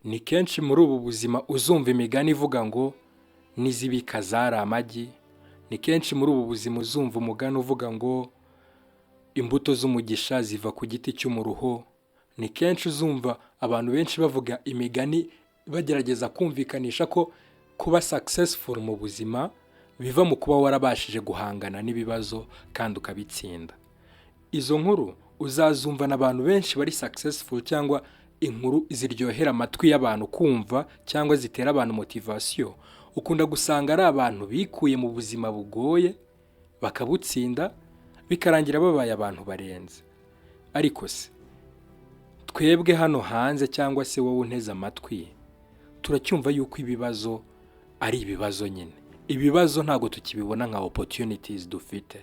Ni kenshi muri ubu buzima uzumva imigani ivuga ngo "N'izibika zari amagi". Ni kenshi muri ubu buzima uzumva umugani uvuga ngo "Imbuto z'umugisha ziva ku giti cy'umuruho". Ni kenshi uzumva abantu benshi bavuga imigani bagerageza kumvikanisha ko kuba successful mu buzima biva mu kuba warabashije guhangana n'ibibazo kandi ukabitsinda. Izo nkuru uzazumva n'abantu benshi bari successful, cyangwa inkuru ziryohera amatwi y'abantu kumva cyangwa zitera abantu motivation, ukunda gusanga ari abantu bikuye mu buzima bugoye bakabutsinda, bikarangira babaye abantu barenze. Ariko se twebwe hano hanze, cyangwa se wowe unteze amatwi, turacyumva yuko ibibazo ari ibibazo nyine? Ibibazo ntabwo tukibibona nka opportunities dufite.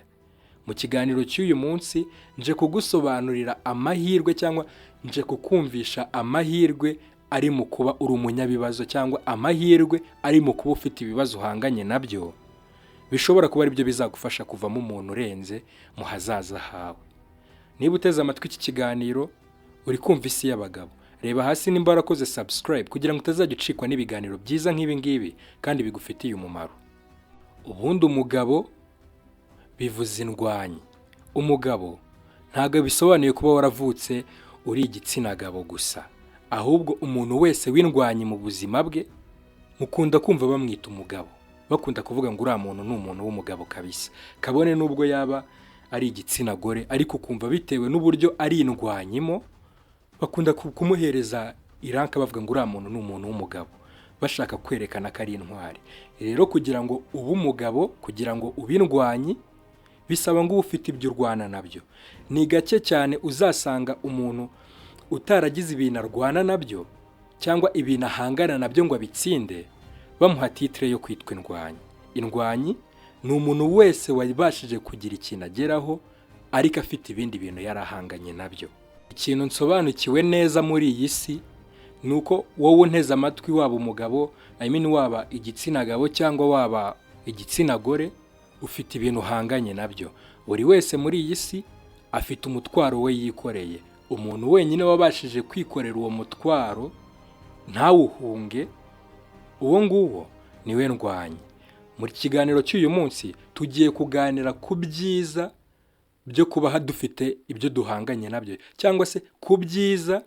Mu kiganiro cy'uyu munsi nje kugusobanurira amahirwe, cyangwa nje kukumvisha amahirwe ari mu kuba uri umunyabibazo, cyangwa amahirwe ari mu kuba ufite ibibazo uhanganye nabyo, bishobora kuba aribyo bizagufasha kuvamo umuntu urenze mu hazaza hawe. Niba uteze amatwi iki kiganiro, uri kumva Isi y'Abagabo. Reba hasi nimba warakoze subscribe kugira ngo utazajya ucikwa n'ibiganiro byiza nk'ibi ngibi kandi bigufitiye umumaro. Ubundi umugabo bivuze indwanyi. Umugabo ntabwo bisobanuye kuba waravutse uri igitsina gabo gusa, ahubwo umuntu wese w'indwanyi mu buzima bwe mukunda kumva bamwita umugabo. Bakunda kuvuga ngo "Uriya muntu ni umuntu w'umugabo kabisa", kabone n'ubwo yaba ari igitsina gore, ariko ukumva bitewe n'uburyo ari indwanyimo bakunda kumuhereza iranka, bavuga ngo "Uriya muntu ni umuntu w'umugabo", bashaka kwerekana ko ari intwari. Rero kugira ngo ube umugabo, kugira ngo ube indwanyi, bisaba ngo ube ufite ibyo urwana nabyo. Ni gake cyane uzasanga umuntu utaragize ibintu arwana nabyo cyangwa ibintu ahangana nabyo ngo abitsinde, bamuha titre yo kwitwa indwanyi. Indwanyi ni umuntu wese wabashije kugira ikintu ageraho ariko afite ibindi bintu yari ahanganye nabyo. Ikintu nsobanukiwe neza muri iyi si ni uko wowe unteze amatwi, waba umugabo, I mean, waba igitsina gabo cyangwa waba igitsina gore, ufite ibintu uhanganye nabyo. Buri wese muri iyi si afite umutwaro we yikoreye. Umuntu wenyine wabashije kwikorera uwo mutwaro ntawuhunge, uwo nguwo niwe ndwanyi. Mu kiganiro cy'uyu munsi tugiye kuganira ku byiza byo kuba dufite ibyo duhanganye nabyo, cyangwa se ku byiza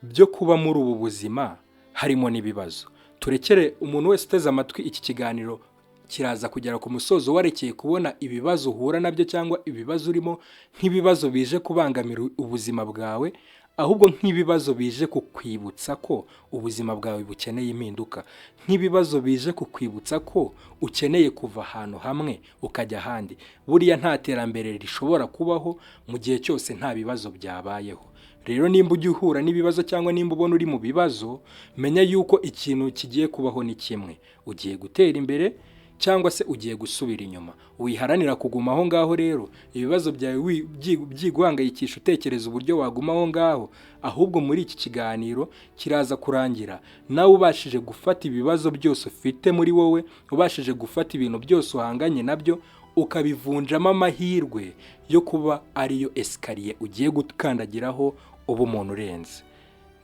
byo kuba muri ubu buzima harimo n'ibibazo. Turekere umuntu wese uteze amatwi iki kiganiro, kiraza kugera ku musozo warekeye kubona ibibazo uhura nabyo cyangwa ibibazo urimo nk'ibibazo bije kubangamira ubuzima bwawe, ahubwo nk'ibibazo bije kukwibutsa ko ubuzima bwawe bukeneye impinduka, nk'ibibazo bije kukwibutsa ko ukeneye kuva ahantu hamwe ukajya ahandi. Buriya nta terambere rishobora kubaho mu gihe cyose nta bibazo byabayeho. Rero nimba ujya uhura n'ibibazo cyangwa nimba ubona uri mu bibazo, menya yuko ikintu kigiye kubaho ni kimwe: ugiye gutera imbere cyangwa se ugiye gusubira inyuma. Wiharanira kuguma aho ngaho rero ibibazo byawe byiguhangayikisha, utekereza uburyo waguma aho ngaho. Ahubwo muri iki kiganiro kiraza kurangira nawe ubashije gufata ibibazo byose ufite muri wowe, ubashije gufata ibintu byose uhanganye nabyo, ukabivunjamo amahirwe yo kuba ariyo escalier ugiye gukandagiraho uba umuntu urenze.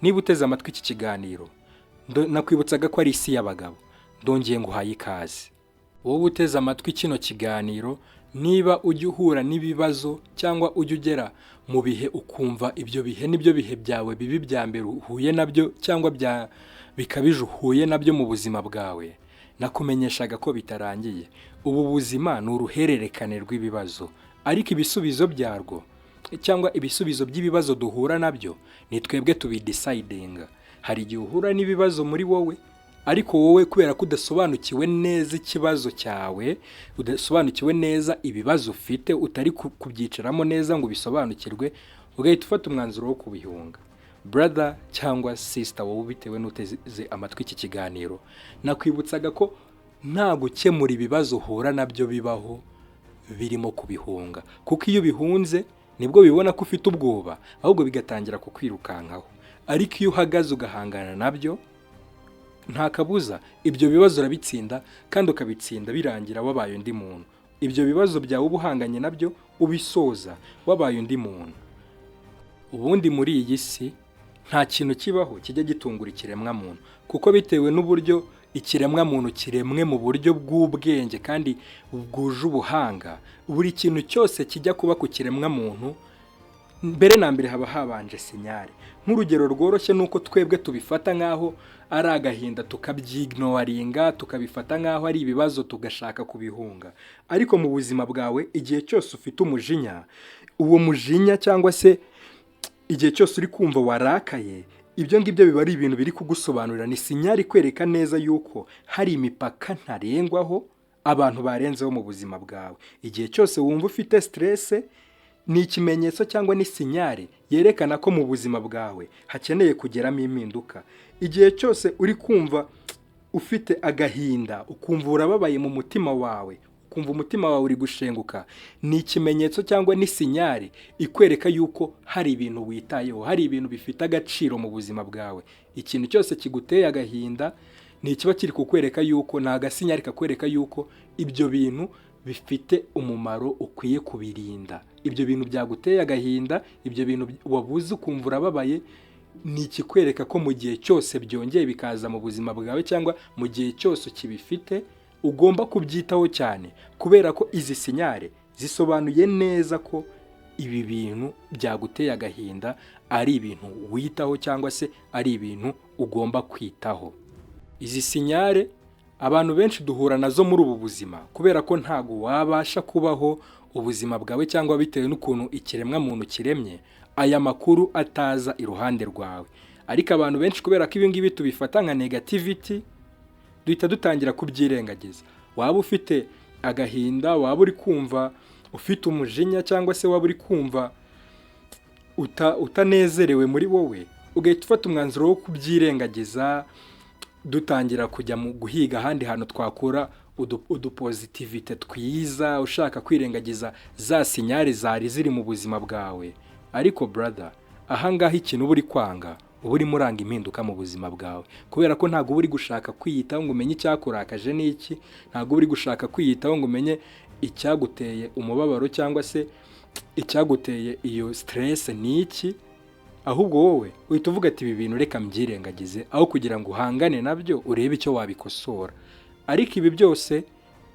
Niba uteze amatwi iki kiganiro, nakwibutsaga ko ari Isi y'Abagabo. Ndongeye nguhaye ikaze, wowe uteze amatwi kino kiganiro. Niba ujya uhura n'ibibazo cyangwa ujya ugera mu bihe ukumva ibyo bihe nibyo bihe byawe bibi bya mbere uhuye nabyo, cyangwa bya bikabije uhuye nabyo mu buzima bwawe, nakumenyeshaga ko bitarangiye. Ubu buzima ni uruhererekane rw'ibibazo, ariko ibisubizo byarwo cyangwa ibisubizo by'ibibazo duhura nabyo ni twebwe tubidecidinga. Hari igihe uhura n'ibibazo muri wowe, ariko wowe kubera ko udasobanukiwe neza ikibazo cyawe, udasobanukiwe neza ibibazo ufite, utari kubyicaramo neza ngo ubisobanukirwe, ugahita ufata umwanzuro wo kubihunga. Brother cyangwa sister, wowe bitewe n'uteze amatwi iki kiganiro, nakwibutsaga ko nta gukemura ibibazo uhura nabyo bibaho birimo kubihunga, kuko iyo ubihunze nibwo bibona ko ufite ubwoba, ahubwo bigatangira kukwirukankaho. Ariko iyo uhagaze ugahangana nabyo, nta kabuza ibyo bibazo urabitsinda, kandi ukabitsinda birangira wabaye undi muntu. Ibyo bibazo byawe uba uhanganye nabyo ubisoza wabaye undi muntu. Ubundi muri iyi si Nta kintu kibaho kijya gitungura ikiremwamuntu, kuko bitewe n'uburyo ikiremwamuntu kiremwe mu buryo bw'ubwenge kandi bwuje ubuhanga, buri kintu cyose kijya kuba ku kiremwamuntu, mbere na mbere haba habanje signal. Nk'urugero rworoshye ni uko twebwe tubifata nk'aho ari agahinda, tukabyignoringa, tukabifata nk'aho ari ibibazo, tugashaka kubihunga. Ariko mu buzima bwawe, igihe cyose ufite umujinya, uwo mujinya cyangwa se igihe cyose uri kumva warakaye, ibyo ngibyo biba ari ibintu biri kugusobanurira, ni signal ikwereka neza yuko hari imipaka ntarengwaho abantu barenzeho mu buzima bwawe. Igihe cyose wumva ufite stress, ni ikimenyetso cyangwa ni signal yerekana ko mu buzima bwawe hakeneye kugeramo impinduka. Igihe cyose uri kumva ufite agahinda, ukumva urababaye mu mutima wawe, ukumva umutima wawe uri gushenguka, ni ikimenyetso cyangwa ni signal ikwereka yuko hari ibintu witayeho, hari ibintu bifite agaciro mu buzima bwawe. Ikintu cyose kiguteye agahinda ni ikiba kiri kukwereka yuko, ni agasignal kakwereka yuko ibyo bintu bifite umumaro, ukwiye kubirinda. Ibyo bintu byaguteye agahinda, ibyo bintu wabuze ukumva urababaye, ni ikikwereka ko mu gihe cyose byongeye bikaza mu buzima bwawe cyangwa mu gihe cyose ukibifite, ugomba kubyitaho cyane, kubera ko izi signal zisobanuye neza ko ibi bintu byaguteye agahinda ari ibintu witaho cyangwa se ari ibintu ugomba kwitaho. Izi signal abantu benshi duhura nazo muri ubu buzima, kubera ko ntabwo wabasha kubaho ubuzima bwawe cyangwa bitewe n'ukuntu ikiremwamuntu kiremye, aya makuru ataza iruhande rwawe. Ariko abantu benshi, kubera ko ibi ngibi tubifata nka negativity, duhita dutangira kubyirengagiza. Waba ufite agahinda, waba uri kumva ufite umujinya, cyangwa se waba uri kumva utanezerewe muri wowe, ugahita ufata umwanzuro wo kubyirengagiza, dutangira kujya mu guhiga ahandi hantu twakura udupositivité twiza, ushaka kwirengagiza za signal zari ziri mu buzima bwawe. Ariko brother, ahangaha ikintu uba uri kwanga, uba urimo uranga impinduka mu buzima bwawe, kubera ko ntabwo uba uri gushaka kwiyitaho ngo umenye icyakurakaje n'iki, ntabwo uba uri gushaka kwiyitaho ngo umenye icyaguteye umubabaro cyangwa se icyaguteye iyo stress ni iki. Ahubwo wowe uhita uvuga ati: "Ibi bintu reka mbyirengagize," aho kugira ngo uhangane nabyo urebe icyo wabikosora. Ariko ibi byose,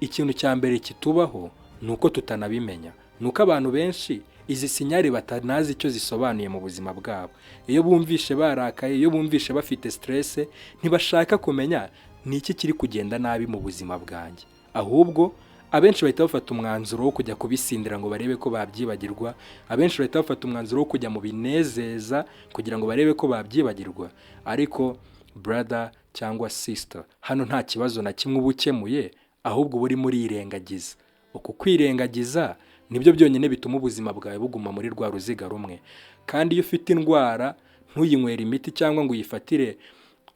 ikintu cya mbere kitubaho ni uko tutanabimenya, ni uko abantu benshi izi signal batanazi icyo zisobanuye mu buzima bwabo. Iyo bumvishe barakaye, iyo bumvishe bafite stress, ntibashaka kumenya ni iki kiri kugenda nabi mu buzima bwanjye. Ahubwo abenshi bahita bafata umwanzuro wo kujya kubisindira ngo barebe ko babyibagirwa. Abenshi bahita bafata umwanzuro wo kujya mu binezeza kugira ngo barebe ko babyibagirwa. Ariko brother cyangwa sister, hano nta kibazo na kimwe uba ukemuye, ahubwo uba urimo urirengagiza. Uku kwirengagiza nibyo byonyine bituma ubuzima bwawe buguma muri rwa ruziga rumwe. Kandi iyo ufite indwara ntuyinywere imiti cyangwa ngo uyifatire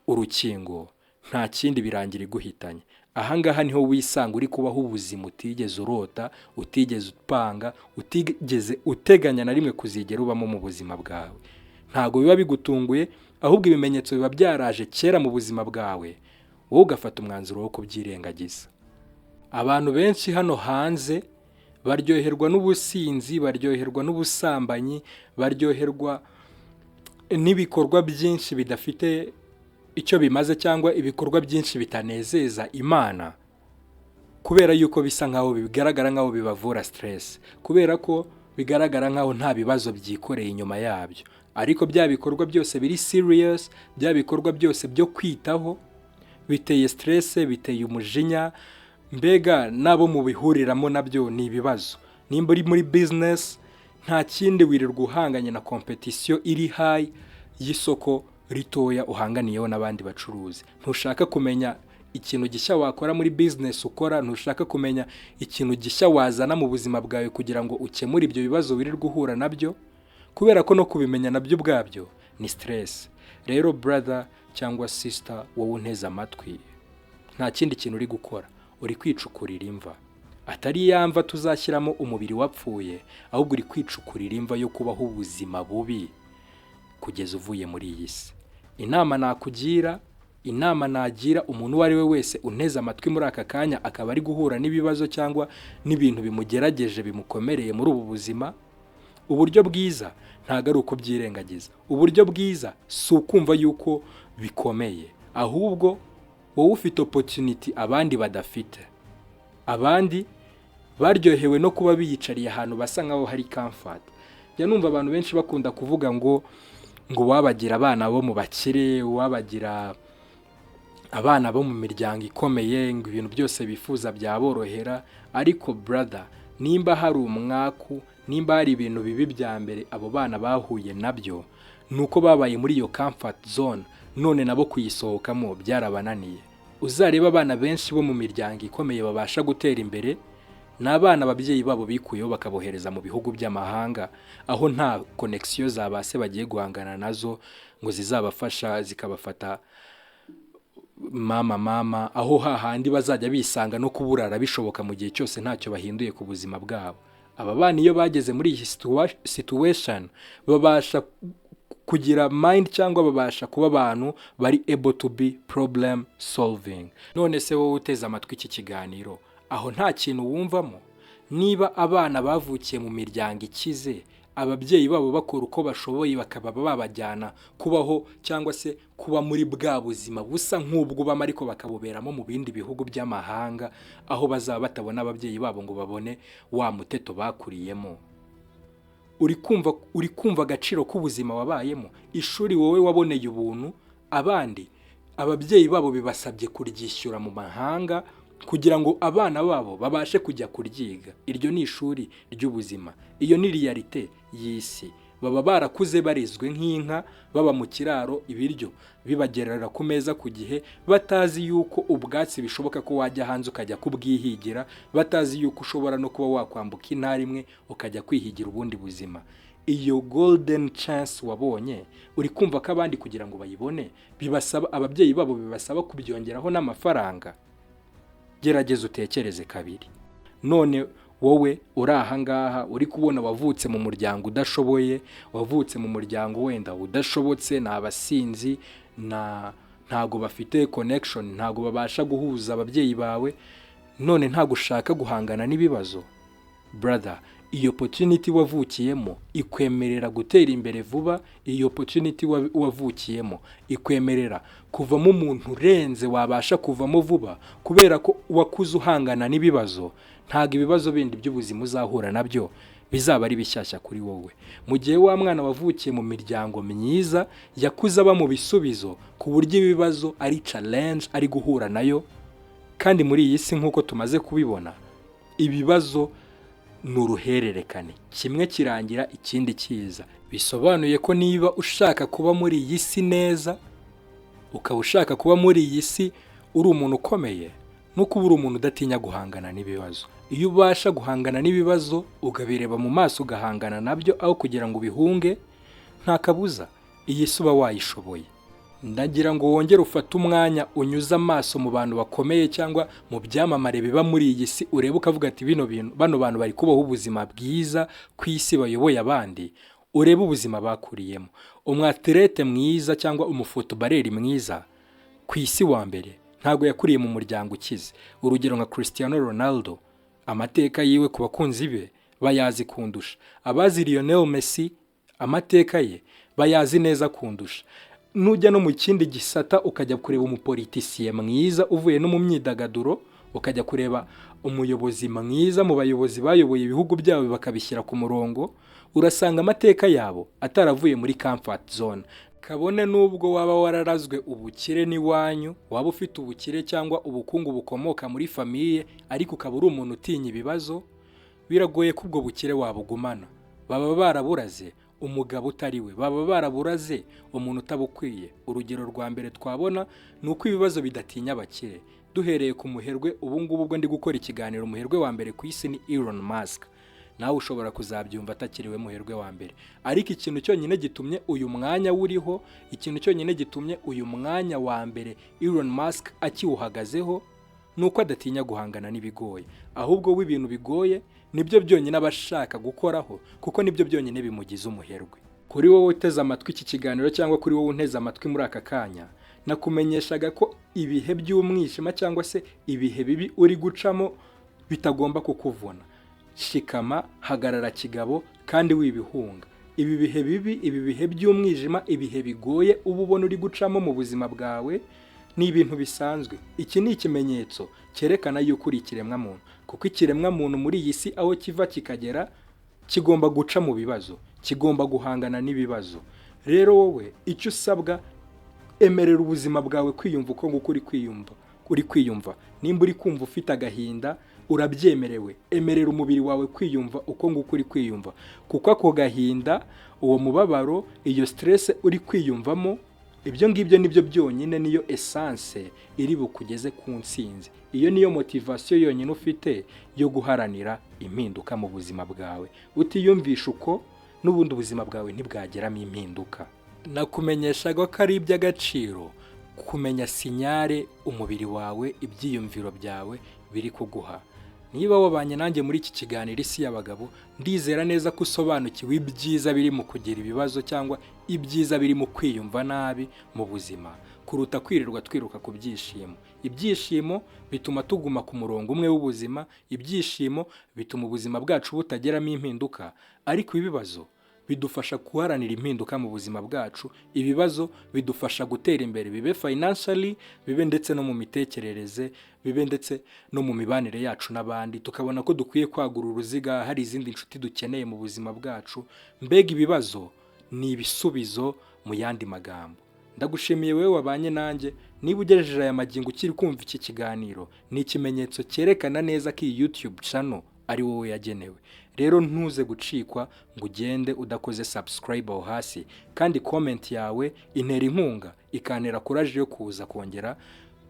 urukingo, nta kindi, birangira iguhitanye. Ahangaha niho wisanga uri kubaho ubuzima utigeze urota, utigeze upanga, utigeze uteganya na rimwe kuzigera ubamo mu buzima bwawe. Ntabwo biba bigutunguye, ahubwo ibimenyetso biba byaraje kera mu buzima bwawe, wowe ugafata umwanzuro wo kubyirengagiza. Abantu benshi hano hanze baryoherwa n'ubusinzi, baryoherwa n'ubusambanyi, baryoherwa n'ibikorwa byinshi bidafite icyo bimaze cyangwa ibikorwa byinshi bitanezeza Imana, kubera yuko bisa nkaho bigaragara nkaho bibavura stress, kubera ko bigaragara nkaho nta bibazo byikoreye inyuma yabyo. Ariko bya bikorwa byose biri serious, bya bikorwa byose byo kwitaho, biteye stress, biteye umujinya, mbega n'abo mubihuriramo nabyo ni ibibazo. Nimba uri muri business, nta kindi, wirirwa uhanganye na competition iri high y'isoko ritoya uhanganiyeho n'abandi bacuruzi. Ntushaka kumenya ikintu gishya wakora muri business ukora, ntushaka kumenya ikintu gishya wazana mu buzima bwawe kugira ngo ukemure ibyo bibazo wirirwa uhura nabyo, kubera ko no kubimenya nabyo ubwabyo ni stress. Rero brother cyangwa sister, wowe unteze amatwi, nta kindi kintu uri gukora, uri kwicukurira imva. Atari ya mva tuzashyiramo umubiri wapfuye, ahubwo uri kwicukurira imva yo kubaho ubuzima bubi kugeza uvuye muri iyi si. Inama nakugira, inama nagira umuntu uwo ari we wese unteze amatwi muri aka kanya, akaba ari guhura n'ibibazo cyangwa n'ibintu bimugerageje, bimukomereye muri ubu buzima, Uburyo bwiza ntabwo ari ukubyirengagiza. Uburyo bwiza si ukumva yuko bikomeye, ahubwo wowe ufite opportunity abandi badafite. Abandi baryohewe no kuba biyicariye ahantu basa nkaho hari comfort. Njya numva abantu benshi bakunda kuvuga ngo wabagira abana bo mu bakire, wabagira abana bo mu miryango ikomeye, ngo ibintu byose bifuza byaborohera. Ariko brother, nimba hari umwaku, nimba hari ibintu bibi bya mbere abo bana bahuye nabyo, ni uko babaye muri iyo comfort zone, none nabo kuyisohokamo byarabananiye. Uzarebe abana benshi bo mu miryango ikomeye babasha gutera imbere, ni abana ababyeyi babo bikuyeho bakabohereza mu bihugu by'amahanga, aho nta connection za ba se bagiye guhangana nazo ngo zizabafasha zikabafata mama mama, aho hahandi bazajya bisanga no kuburara bishoboka mu gihe cyose ntacyo bahinduye ku buzima bwabo. Aba bana iyo bageze muri iyi situation babasha kugira mind cyangwa babasha kuba abantu bari able to be problem solving. None se wowe uteze amatwi iki kiganiro, aho nta kintu wumvamo? Niba abana bavukiye mu miryango ikize, ababyeyi babo bakora uko bashoboye bakaba babajyana kubaho cyangwa se kuba muri bwa buzima busa nk'ubwo ubamo, ariko bakabuberamo mu bindi bihugu by'amahanga, aho bazaba batabona ababyeyi babo ngo babone wa muteto bakuriyemo, uri kumva agaciro k'ubuzima wabayemo? Ishuri wowe waboneye ubuntu, abandi ababyeyi babo bibasabye kuryishyura mu mahanga kugira ngo abana babo babashe kujya kuryiga. Iryo ni ishuri ry'ubuzima, iyo ni réalité y'isi. Baba barakuze barizwe nk'inka, baba mu kiraro, ibiryo bibagerera ku meza ku gihe, batazi yuko ubwatsi bishoboka ko wajya hanze ukajya kubwihigira, batazi yuko ushobora no kuba wakwambuka intara imwe ukajya kwihigira ubundi buzima. Iyo golden chance wabonye, uri kumva ko abandi kugira ngo bayibone bibasaba, ababyeyi babo bibasaba kubyongeraho n'amafaranga? Gerageza utekereze kabiri. None wowe uri aha ngaha, uri kubona wavutse mu muryango udashoboye, wavutse mu muryango wenda udashobotse, ni abasinzi, ntago bafite connection, ntago babasha guhuza ababyeyi bawe, none ntago ushaka guhangana n'ibibazo. Brother, iyo opportunity wavukiyemo ikwemerera gutera imbere vuba. Iyo opportunity wavukiyemo ikwemerera kuvamo umuntu urenze wabasha kuvamo vuba, kubera ko wakuze uhangana n'ibibazo. Ntabwo ibibazo bindi by'ubuzima uzahura nabyo bizaba ari bishyashya kuri wowe. Mu gihe wa mwana wavukiye mu miryango myiza yakuze aba mu bisubizo, ku buryo ibibazo ari challenge ari guhura nayo. Kandi muri iyi si, nk'uko tumaze kubibona, ibibazo ni uruhererekane, kimwe kirangira ikindi kiza. Bisobanuye ko niba ushaka kuba muri iyi si neza, ukaba ushaka kuba muri iyi si uri umuntu ukomeye, nuko uba uri umuntu udatinya guhangana n'ibibazo. Iyo ubasha guhangana n'ibibazo, ukabireba mu maso, ugahangana nabyo aho kugira ngo ubihunge, nta kabuza iyi si uba wayishoboye. Ndagira ngo wongere ufate umwanya unyuze amaso mu bantu bakomeye cyangwa mu byamamare biba muri iyi si, urebe ukavuga ati: "Bino bintu, bano bantu bari kubaho ubuzima bwiza ku isi, bayoboye abandi." Urebe ubuzima bakuriyemo. Umwaterete mwiza cyangwa umufootballer mwiza ku isi wa mbere ntabwo yakuriye mu muryango ukize. Urugero nka Cristiano Ronaldo, amateka yiwe ku bakunzi be bayazi kundusha. Abazi Lionel Messi, amateka ye bayazi neza kundusha. Nujya no mu kindi gisata, ukajya kureba umupoliticien mwiza, uvuye no mu myidagaduro ukajya kureba umuyobozi mwiza mu bayobozi bayoboye ibihugu byabo bakabishyira ku murongo, urasanga amateka yabo ataravuye muri comfort zone. Kabone n'ubwo waba wararazwe ubukire n'iwanyu, waba ufite ubukire cyangwa ubukungu bukomoka muri famille, ariko ukaba uri umuntu utinya ibibazo, biragoye ko ubwo bukire wabugumana. Baba baraburaze umugabo utari we, baba baraburaze umuntu utabukwiye. Urugero rwa mbere twabona ni uko ibibazo bidatinya abakire. Duhereye ku muherwe, ubu ngubu ubwo ndi gukora ikiganiro, umuherwe wa mbere ku isi ni Elon Musk. Nawe ushobora kuzabyumva atakiriwe muherwe wa mbere, ariko ikintu cyonyine gitumye uyu mwanya wuriho, ikintu cyonyine gitumye uyu mwanya wa mbere Elon Musk akiwuhagazeho, ni uko adatinya guhangana n'ibigoye. Ahubwo we ibintu bigoye nibyo byonyine aba ashaka gukoraho, kuko nibyo byonyine bimugize umuherwe. Kuri wowe uteze amatwi iki kiganiro cyangwa kuri wowe unteze amatwi muri aka kanya, nakumenyeshaga ko ibihe by'umwijima cyangwa se ibihe bibi uri gucamo bitagomba kukuvuna. Shikama, hagarara kigabo kandi wibihunga. Ibi bihe bibi, ibi bihe by'umwijima, ibihe bigoye uba ubona uri gucamo mu buzima bwawe ni ibintu bisanzwe. Iki ni ikimenyetso cyerekana yuko uri ikiremwamuntu, kuko ikiremwamuntu muri iyi si, aho kiva kikagera, kigomba guca mu bibazo, kigomba guhangana n'ibibazo. Rero wowe icyo usabwa, emerera ubuzima bwawe kwiyumva uko nguko uri kwiyumva. Nimba uri kumva ufite agahinda, urabyemerewe. Emerera umubiri wawe kwiyumva uko nguko uri kwiyumva, kuko ako gahinda, uwo mubabaro, iyo stress uri kwiyumvamo, ibyo ngibyo nibyo byonyine, niyo essence iri bukugeze ku ntsinzi. Iyo niyo motivation yonyine ufite yo guharanira impinduka mu buzima bwawe. Utiyumvisha uko, n'ubundi ubuzima bwawe ntibwageramo impinduka. Nakumenyeshaga ko ari iby'agaciro kumenya signal umubiri wawe, ibyiyumviro byawe biri kuguha. Niba wabanye nanjye muri iki kiganiro Isi y'Abagabo, ndizera neza ko usobanukiwe ibyiza biri mu kugira ibibazo cyangwa ibyiza biri mu kwiyumva nabi mu buzima, kuruta kwirirwa twiruka ku byishimo. Ibyishimo bituma tuguma ku murongo umwe w'ubuzima, ibyishimo bituma ubuzima bwacu butageramo impinduka, ariko ibibazo bidufasha guharanira impinduka mu buzima bwacu. Ibibazo bidufasha gutera imbere, bibe financially, bibe ndetse no mu mitekerereze, bibe ndetse no mu mibanire yacu n'abandi, tukabona ko dukwiye kwagura uruziga, hari izindi nshuti dukeneye mu buzima bwacu. Mbega ibibazo ni ibisubizo mu yandi magambo. Ndagushimiye wowe wabanye nanjye. Niba ugejeje aya magingo ukiri kumva iki kiganiro, ni ikimenyetso cyerekana neza ko iyi YouTube channel ari wowe yagenewe. Rero ntuze gucikwa ngo ugende udakoze subscribe aho hasi, kandi comment yawe intera inkunga, ikantera courage yo kuza kongera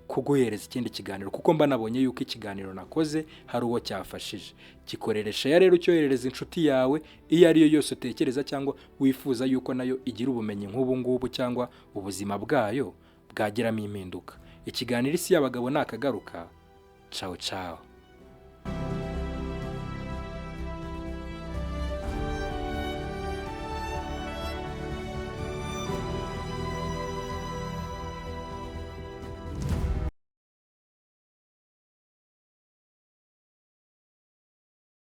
kuguhereza ikindi kiganiro, kuko mba nabonye yuko ikiganiro nakoze hari uwo cyafashije. Gikorere share rero, ucyoherereza inshuti yawe iyo ari yo yose utekereza cyangwa wifuza yuko nayo igira ubumenyi nk'ubu ngubu, cyangwa ubuzima bwayo bwageramo impinduka. Ikiganiro Isi y'Abagabo nakagaruka. Ciao ciao.